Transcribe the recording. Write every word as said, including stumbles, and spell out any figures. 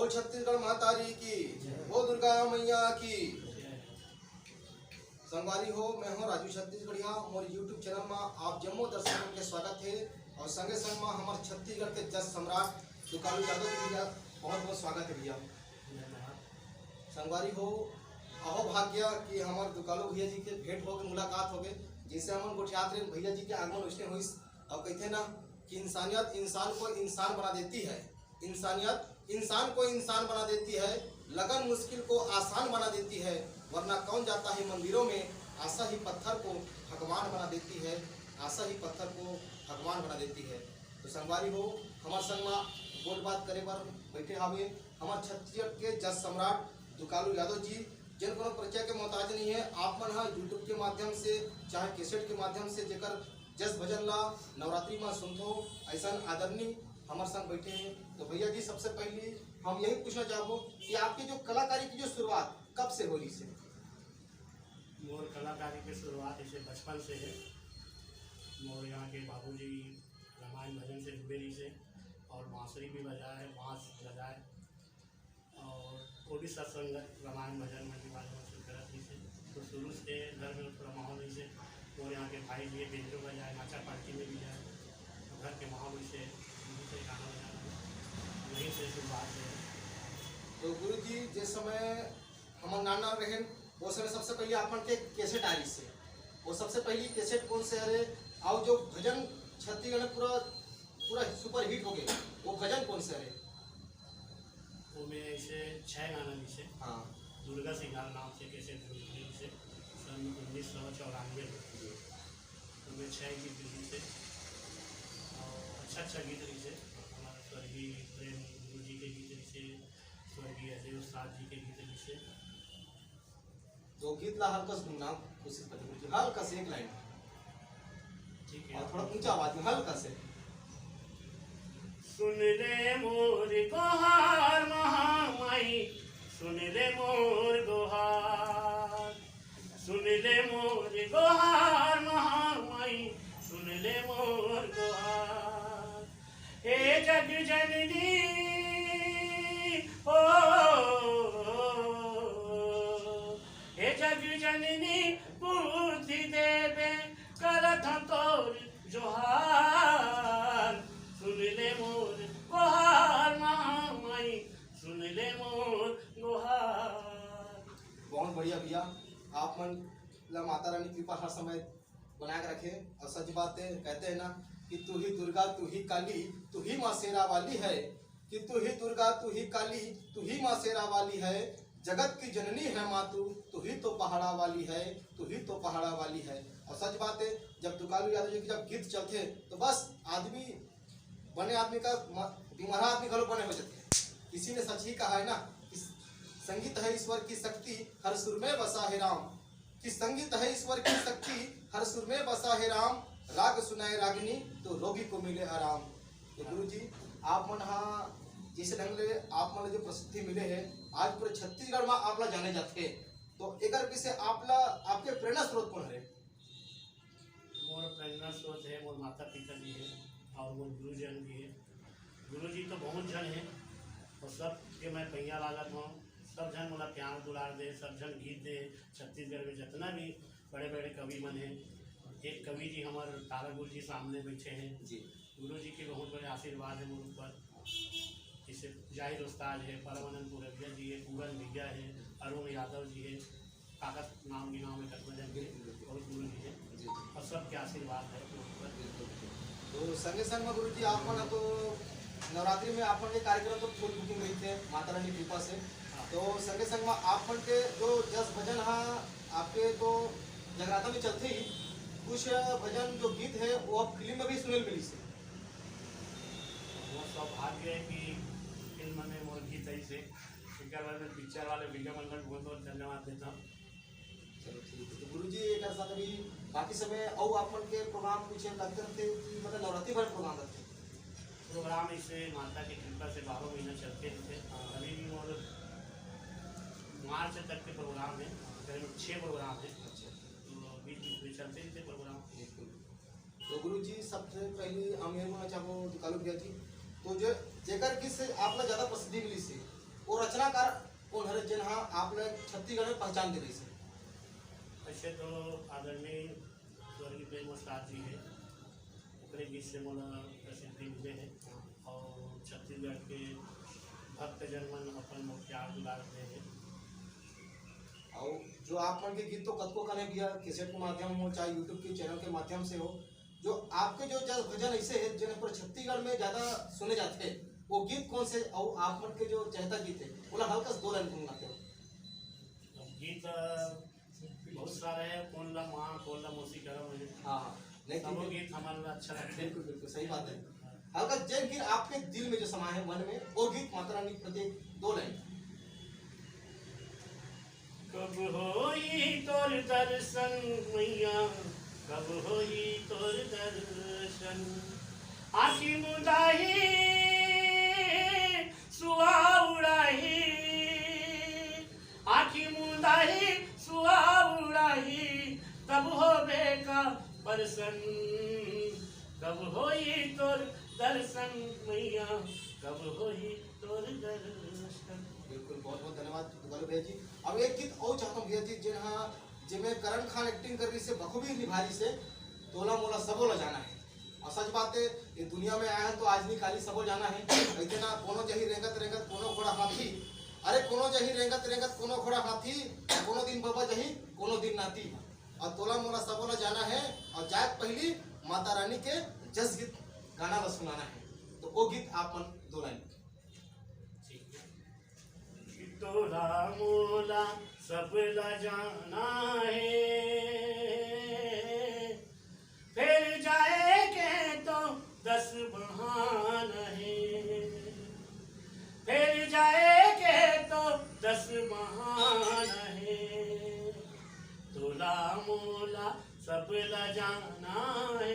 छत्तीसगढ़ महतारी की, हो दुर्गा मैया की। संगवारी हो, मैं हूं राजू छत्तीसगढ़िया। मोर YouTube चैनल में आप जम्मो दर्शकों के स्वागत है और संगे संग में हमारे छत्तीसगढ़ के जस सम्राट दुकालू यादव जी भैया, बहुत बहुत स्वागत है भैया। संगवारी हो, अहो भाग्य कि हमारे दुकालू भैया जी के भेंट हो गए, मुलाकात हो गए, जिनसे हम गोठियात रहे भैया जी के आगमन उसने हुई। और कहते हैं ना कि इंसानियत इंसान को इंसान बना देती है, इंसानियत इंसान को इंसान बना देती है, लगन मुश्किल को आसान बना देती है, वरना कौन जाता है मंदिरों में। आशा ही पत्थर को भगवान बना देती है, आशा ही पत्थर को भगवान बना देती है। तो संगवारी हो, हमारे संग में गोठ बात करे बर बैठे हावे हमारे छत्तीसगढ़ के जस सम्राट दुकालू यादव जी, जिन कोनो परिचय के मोहताज नहीं है। आप मन हा YouTube के माध्यम से, चाहे कैसेट के माध्यम से जेकर जस भजन ला नवरात्रि में सुनथो, ऐसा आदरणीय हमारे संग बैठे हैं। तो भैया जी, सबसे पहली हम यही पूछना चाहबो कि आपके जो कलाकारी की जो शुरुआत कब से होली से? मोर कलाकारी के शुरुआत इसे बचपन से है। मोर यहाँ के बाबूजी रामायण भजन से जुड़े रही से और बांसुरी भी बजाए, बांस बजाए और वो भी सत्संग रामायण भजन में भी बाजे बांसुरी करत रही से। तो शुरू से घर में थोड़ा माहौल रही से। मोर यहाँ के भाई जी बेंजो बजाए, नाचा पार्टी में भी जाए, तो घर के माहौल से शुरू से गाना बजाना वहीं से शुरुआत है। तो गुरु जी, जिस समय हम नाना रहेन, वो समय सबसे पहले आप मन के कैसेट आ रही से, वो सबसे पहली कैसेट कौन से हरे? और जो भजन छत्तीसगढ़ में पूरा पूरा सुपर हिट हो गए, वो भजन कौन से हरे? वो में ऐसे छह गाना जैसे हाँ। दुर्गा सिंगार नाम से कैसेट रिलीज हुई से सन उन्नीस सौ चौरानवे में। जी। उनमें छह गीत रिलीज से और अच्छा अच्छा गीत रही से हमारे स्वर्गीय प्रेम गुरु जी के गीत रही से, स्वर्गीय अजय उस्ताद जी के गीत रही से। तो गीत ला हल्का से गुनगुनाओ, कोशिश करते गुरु जी, हल्का से एक लाइन। ठीक है। और थोड़ा ऊंचा आवाज में, हल्का से। सुन ले मोर गोहार महामाई, सुन ले मोर गोहार, सुन ले मोर गोहार महामाई, सुन ले मोर गोहार। हे जग जननी, ओ, हे जग जननी, बुद्धि देबे करत हं तोर जोहार। सुन ले मोर गोहार महामाई, सुन ले मोर गोहार। बहुत बढ़िया भैया, आप मन ला माता रानी कृपा हर समय बना के रखे। और सच बात है, कहते हैं ना कि तू ही दुर्गा, तू ही काली, तू ही माँ शेरा वाली है, कि तू ही दुर्गा, तू ही काली, तू ही माँ शेरा वाली है, जगत की जननी है माँ तू, तू ही तो पहाड़ा वाली है, तू ही तो पहाड़ा वाली है। और सच बात है, जब दुकालू यादव जी के जब गीत चलते हैं तो बस आदमी, बने आदमी का म-, बीमारा आदमी घलो बने हो जाते हैं। किसी ने सच ही कहा है ना कि संगीत है ईश्वर की शक्ति, हर सुर में बसा है राम। कि संगीत है ईश्वर की शक्ति, हर सुर में बसा है राम। राग सुनाए रागनी तो रोगी को मिले आराम। तो गुरु जी, आप मन हा जिस ढंग ले आप मन ला जो प्रसिद्धि मिले है, आज पूरे छत्तीसगढ़ में आप ला जाने जाते हैं, तो एकर विषय आप ला, आपके प्रेरणा स्रोत कौन है? मोर प्रेरणा स्रोत है मोर माता पिता जी है और मोर गुरुजन भी है। गुरु जी तो बहुत जन है और सब के मैं पैया लागत हूँ। सब जन मोला प्यार दुलार दे, सब जन गीत दे। छत्तीसगढ़ में जितना भी बड़े बड़े कवि मन हैं, एक कवि जी हमारे तारा गुरु जी सामने बैठे हैं। जी। गुरु जी के बहुत बड़े आशीर्वाद है मोर ऊपर। जैसे जाहिर उस्ताद है, परमानंद पुरबिया जी है, पूरन भैया है, अरुण यादव जी है, ताकत नाम गिनाव में कतना जन के बिल्कुल, बिल्कुल। बहुत गुरु जी है। जी, जी। और सबके आशीर्वाद है मोर ऊपर। बिल्कुल, बिल्कुल। तो संगे संग में गुरु जी, आप मन तो नवरात्रि में आप मन के कार्यक्रम तो फुल बुकिंग रही थे माता रानी कृपा से। हाँ। तो संगे संग में आप मन के जो जस भजन हा, आपके तो जगराता में चलते ही कुछ भजन जो गीत है वो आप फिल्म में भी सुने मिली से। वो सौभाग्य है कि फिल्म में मोर गीत आई से, एकर बाद में पिक्चर वाले विजय मंडल बहुत बहुत धन्यवाद देता हूँ। चलो ठीक है। तो गुरु जी, एक साथ अभी बाकी समय और आप मन के प्रोग्राम कुछ लगते रहते कि मतलब नवरात्रि भर प्रोग्राम रहते? प्रोग्राम इसे माता की कृपा से बारह महीना चलते रहते। हाँ। अभी भी मोर मार्च तक के प्रोग्राम है, करीब छः प्रोग्राम है। अच्छा। तो बीच बीच में चलते रहते प्रोग्राम। बिल्कुल। तो गुरु जी, सबसे पहले हम ये बोलना चाहबो दुकालू भैया जी, तो जो जेकर गीत से आप ला ज्यादा प्रसिद्धि मिली से, वो रचनाकार कौन हरे, जेन हा आप ला छत्तीसगढ़ में पहचान दे रहिस हे? ऐसे तो आदरणीय स्वर्गीय प्रेम उस्ताद जी है, ओकरे गीत से मोला प्रसिद्धि मिले है और छत्तीसगढ़ के भक्तजन मन अपन मोर प्यार दुलार दे है। और जो आप मन के गीत तो कतको कने भैया कैसेट के माध्यम हो, चाहे YouTube के चैनल के माध्यम से हो, जो आपके जो जस भजन ऐसे है जिन पर छत्तीसगढ़ में ज्यादा सुने जाते हैं, वो गीत कौन से? और आप मन के जो चहेता गीत है, बोला हल्का से दो लाइन गुनगुनाते हो। अब गीत अ, बहुत सारे हैं, कौन ला माँ कौन ला मौसी करम है। हाँ हाँ, नहीं सबो ठीक है। गीत हमारे अच्छा लगते हैं। बिल्कुल बिल्कुल सही बात है। हल्का जेन गीत आपके दिल में जो समा है, मन में, वो गीत माता रानी के प्रति दो लाइन। कब होई तोर दर्शन मैया, कब होई तोर दर्शन। आँखी मुंदाही सुआ उड़ाही, आँखी मुंदाही सुआ उड़ाही, तब होबे का परसन। कब होई तोर दर्शन मैया, कब होई तोर दर्शन। बिल्कुल, बहुत बहुत धन्यवाद दुलारू भैया जी। अब एक गीत और चाहता हूँ भैया जी, जिन हाँ जिनमें करण खान एक्टिंग कर रही से, बखूबी निभा रही से, तोला मोला सबो ला जाना है। और सच बात है, ये दुनिया में आया है तो आज नहीं काली सबो जाना है। ऐसे ना कोनो जही रेंगत रेंगत कोनो घोड़ा हाथी, अरे कोनो जही रेंगत रेंगत कोनो घोड़ा हाथी, कोनो दिन बाबा जही कोनो दिन नाती। और तोला मोला सबो ला जाना है, और जाए पहली माता रानी के जस गीत गाना ला सुनाना है। तो वो गीत आप मन दो लाइन। तोला मोला सब ला जाना है, फिर जाए के तो दस बहाना है, फिर जाए के तो दस बहाना है। तोला मोला सब ला जाना है।